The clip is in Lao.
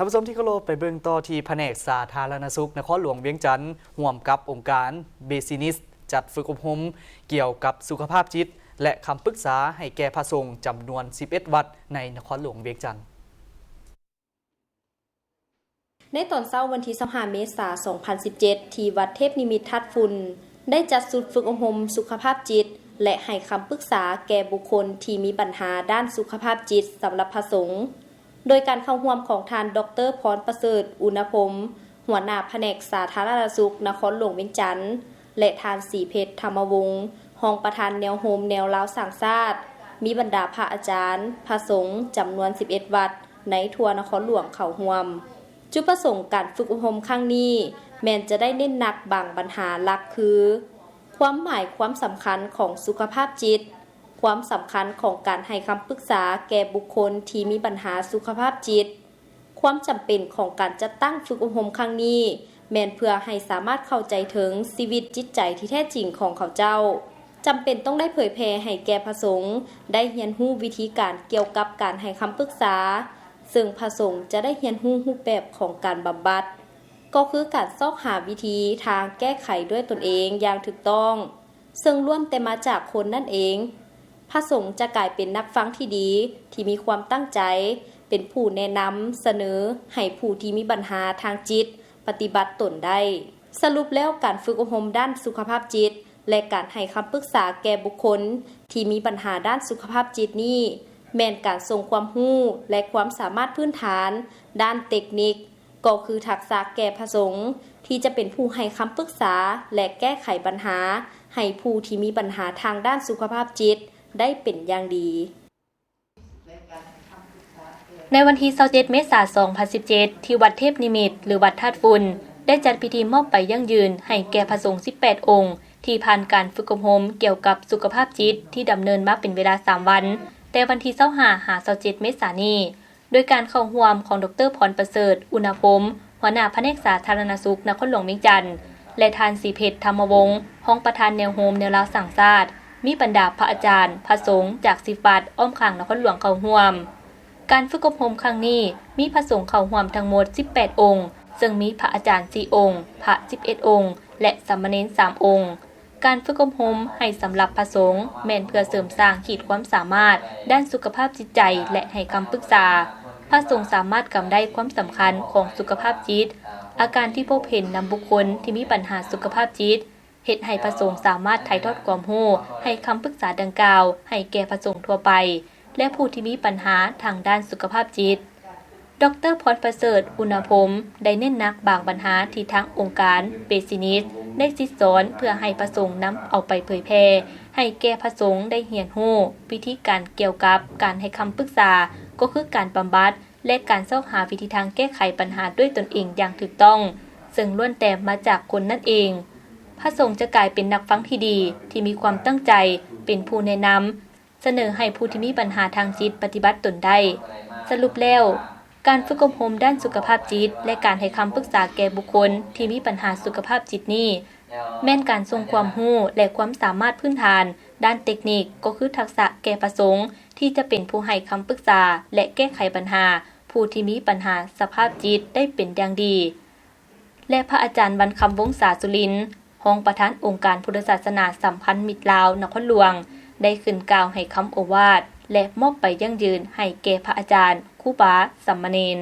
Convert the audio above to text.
ທ່ານຜູ້ຊົມທີ່ເຄົາລົບ, ໄປເບິ່ງຕໍ່ທີ່ພະແນກສາທາລະນະສຸກນະຄອນຫຼວງວຽງຈັນ ຮ່ວມກັບອົງການ Business ຈັດຝຶກອົບຮົມກ່ຽວກັບສຸຂະພາບຈິດ ແລະ ຄຳປຶກສາໃຫ້ແກ່ພະສົງຈຳນວນສິບເອັດວັດໃນນະຄອນຫຼວງວຽງຈັນ. ໃນຕອນເຊົ້າວັນທີຊາວຫ້າເມສາສອງພັນສິບເຈັດ ທີ່ວັດເທບນິມິດທາດຝຸ່ນ ໄດ້ຈັດຊຸດຝຶກອົບຮົມສຸຂະພາບຈິດ ແລະ ໃຫ້ຄຳປຶກສາແກ່ບຸກຄົນທີ່ມີບັນຫາດ້ານສຸຂະພາບຈິດສຳລັບພະສົງ ໂດຍການເຂົ້າຮ່ວມຂອງທ່ານ ດອກເຕີ ພອນປະເສີດ ອຸນນະພົມ ຫົວໜ້າພະແນກສາທາລະນະສຸກນະຄອນຫຼວງວຽງຈັນ ແລະ ທ່ານ ສີເພັດ ທຳມະວົງ ຮອງປະທານແນວໂຮມແນວລາວສ້າງຊາດ, ມີບັນດາພະອາຈານ, ພະສົງ ຈຳນວນສິບເອັດວັດ ໃນທົ່ວນະຄອນຫຼວງເຂົ້າຮ່ວມ. ຈຸດປະສົງການຝຶກອົບຮົມຄັ້ງນີ້ ແມ່ນຈະໄດ້ເນັ້ນໜັກບາງບັນຫາຫຼັກຄື ຄວາມໝາຍຄວາມສຳຄັນຂອງສຸຂະພາບຈິດ, ຄວາມສຳຄັນຂອງການໃຫ້ຄຳປຶກສາແກ່ບຸກຄົນທີ່ມີບັນຫາສຸຂະພາບຈິດ, ຄວາມຈຳເປັນຂອງການຈັດຕັ້ງຝຶກອົບຮົມຄັ້ງນີ້ ແມ່ນເພື່ອໃຫ້ສາມາດເຂົ້າໃຈເຖິງຊີວິດຈິດໃຈທີ່ແທ້ຈິງຂອງເຂົາເຈົ້າ. ຈຳເປັນຕ້ອງໄດ້ເຜີຍແຜ່ໃຫ້ແກ່ພະສົງໄດ້ຮຽນຮູ້ວິທີການກ່ຽວກັບການໃຫ້ຄຳປຶກສາ, ເຊິ່ງພະສົງຈະໄດ້ຮຽນຮູ້ຮູບແບບຂອງການບຳບັດ, ກໍຄືການຊອກຫາວິທີທາງແກ້ໄຂດ້ວຍຕົນເອງຢ່າງຖືກຕ້ອງ, ເຊິ່ງລ້ວນແຕ່ມາຈາກຄົນນັ້ນເອງ. ພະສົງຈະກາຍເປັນນັກຟັງທີ່ດີ, ທີ່ມີຄວາມຕັ້ງໃຈ, ເປັນຜູ້ແນະນຳສະເໜີໃຫ້ຜູ້ທີ່ມີບັນຫາທາງຈິດປະຕິບັດຕົນໄດ້. ສະຫຼຸບແລ້ວ, ການຝຶກອົບຮົມດ້ານສຸຂະພາບຈິດ ແລະ ການໃຫ້ຄຳປຶກສາແກ່ບຸກຄົນທີ່ມີບັນຫາດ້ານສຸຂະພາບຈິດນີ້ ແມ່ນການສົ່ງຄວາມຮູ້ ແລະ ຄວາມສາມາດພື້ນຖານດ້ານເຕັກນິກ, ກໍຄືທັກສະແກ່ພະສົງທີ່ຈະເປັນຜູ້ໃຫ້ຄຳປຶກສາ ແລະ ແກ້ໄຂບັນຫາໃຫ້ຜູ້ທີ່ມີບັນຫາທາງດ້ານສຸຂະພາບຈິດໄດ້ເປັນຢ່າງດີ. ໃນວັນທີຊາວເຈັດເມສາສອງພັນສິບເຈັດ ທີ່ວັດເທບນິມິດ ຫຼື ວັດທາດຝຸ່ນ ໄດ້ຈັດພິທີມອບໃບຢັ້ງຢືນໃຫ້ແກ່ພະສົງສິບແປດອົງ ທີ່ຜ່ານການຝຶກອົບຮົມກ່ຽວກັບສຸຂະພາບຈິດທີ່ດຳເນີນມາເປັນເວລາສາມວັນ ແຕ່ວັນທີຊາວຫ້າຫາຊາວເຈັດເມສານີ້ ໂດຍການເຂົ້າຮ່ວມຂອງ ດອກເຕີ ພອນປະເສີດ ອຸນນະພົມ ຫົວໜ້າພະແນກສາທາລະນະສຸກນະຄອນຫຼວງວຽງຈັນ ແລະ ທ່ານ ສີເພັດ ທຳມະວົງ ຮອງປະທານແນວໂຮມແນວລາວສ້າງຊາດ, ມີບັນດາພະອາຈານ, ພະສົງຈາກສິບວັດອ້ອມຂ້າງນະຄອນຫຼວງເຂົ້າຮ່ວມ. ການຝຶກອົບຮົມຄັ້ງນີ້ ມີພະສົງເຂົ້າຮ່ວມທັງໝົດສິບແປດອົງ, ເຊິ່ງມີພະອາຈານສີ່ອົງ, ພະສິບເອັດອົງ ແລະ ສາມະເນນສາມອົງ. ການຝຶກອົບຮົມໃຫ້ສຳລັບພະສົງ ແມ່ນເພື່ອເສີມສ້າງຂີດຄວາມສາມາດດ້ານສຸຂະພາບຈິດໃຈ ແລະ ໃຫ້ຄຳປຶກສາ. ພະສົງສາມາດກຳໄດ້ຄວາມສຳຄັນຂອງສຸຂະພາບຈິດ, ອາການທີ່ພົບເຫັນນຳບຸກຄົນທີ່ມີບັນຫາສຸຂະພາບຈິດ, ເຮັດໃຫ້ພະສົງສາມາດຖ່າຍທອດຄວາມຮູ້, ໃຫ້ຄຳປຶກສາດັ່ງກ່າວໃຫ້ແກ່ພະສົງທົ່ວໄປ ແລະ ຜູ້ທີ່ມີບັນຫາທາງດ້ານສຸຂະພາບຈິດ. ດອກເຕີ ພອນປະເສີດ ອຸນນະພົມ ໄດ້ເນັ້ນໜັກບາງບັນຫາທີ່ທາງອົງການ ເບຊິນິດ ໄດ້ສິດສອນເພື່ອໃຫ້ພະສົງນຳເອົາໄປເຜີຍແຜ່ໃຫ້ແກ່ພະສົງໄດ້ຮຽນຮູ້ວິທີການກ່ຽວກັບການໃຫ້ຄຳປຶກສາ, ກໍຄືການບຳບັດ ແລະ ການຊອກຫາວິທີທາງແກ້ໄຂບັນຫາດ້ວຍຕົນເອງຢ່າງຖືກຕ້ອງ, ເຊິ່ງລ້ວນແຕ່ມາຈາກຄົນນັ້ນເອງ. ພະສົງຈະກາຍເປັນນັກຟັງທີ່ດີ, ທີ່ມີຄວາມຕັ້ງໃຈ, ເປັນຜູ້ແນະນຳ, ສະເໜີໃຫ້ຜູ້ທີ່ມີບັນຫາທາງຈິດປະຕິບັດຕົນໄດ້. ສະຫຼຸບແລ້ວ, ການຝຶກອົບຮົມດ້ານສຸຂະພາບຈິດ ແລະ ການໃຫ້ຄຳປຶກສາແກ່ບຸກຄົນທີ່ມີບັນຫາສຸຂະພາບຈິດນີ້ ແມ່ນການສົ່ງຄວາມຮູ້ ແລະ ຄວາມສາມາດພື້ນຖານດ້ານເຕັກນິກ, ກໍຄືທັກສະແກ່ພະສົງທີ່ຈະເປັນຜູ້ໃຫ້ຄຳປຶກສາ ແລະ ແກ້ໄຂບັນຫາຜູ້ທີ່ມີບັນຫາສະພາບຈິດໄດ້ເປັນຢ່າງດີ. ແລະ ພະອາຈານ ວັນຄຳ ວົງສາສຸລິນ, ຮອງປະທານອົງການພຸດທະສາສະໜາສຳພັນມິດລາວນະຄອນຫຼວງ ໄດ້ຂຶ້ນກ່າວໃຫ້ຄຳໂອວາດ ແລະ ມອບໃບຢັ້ງຢືນໃຫ້ແກ່ພະອາຈານ, ຄູບາ, ສາມະເນນ.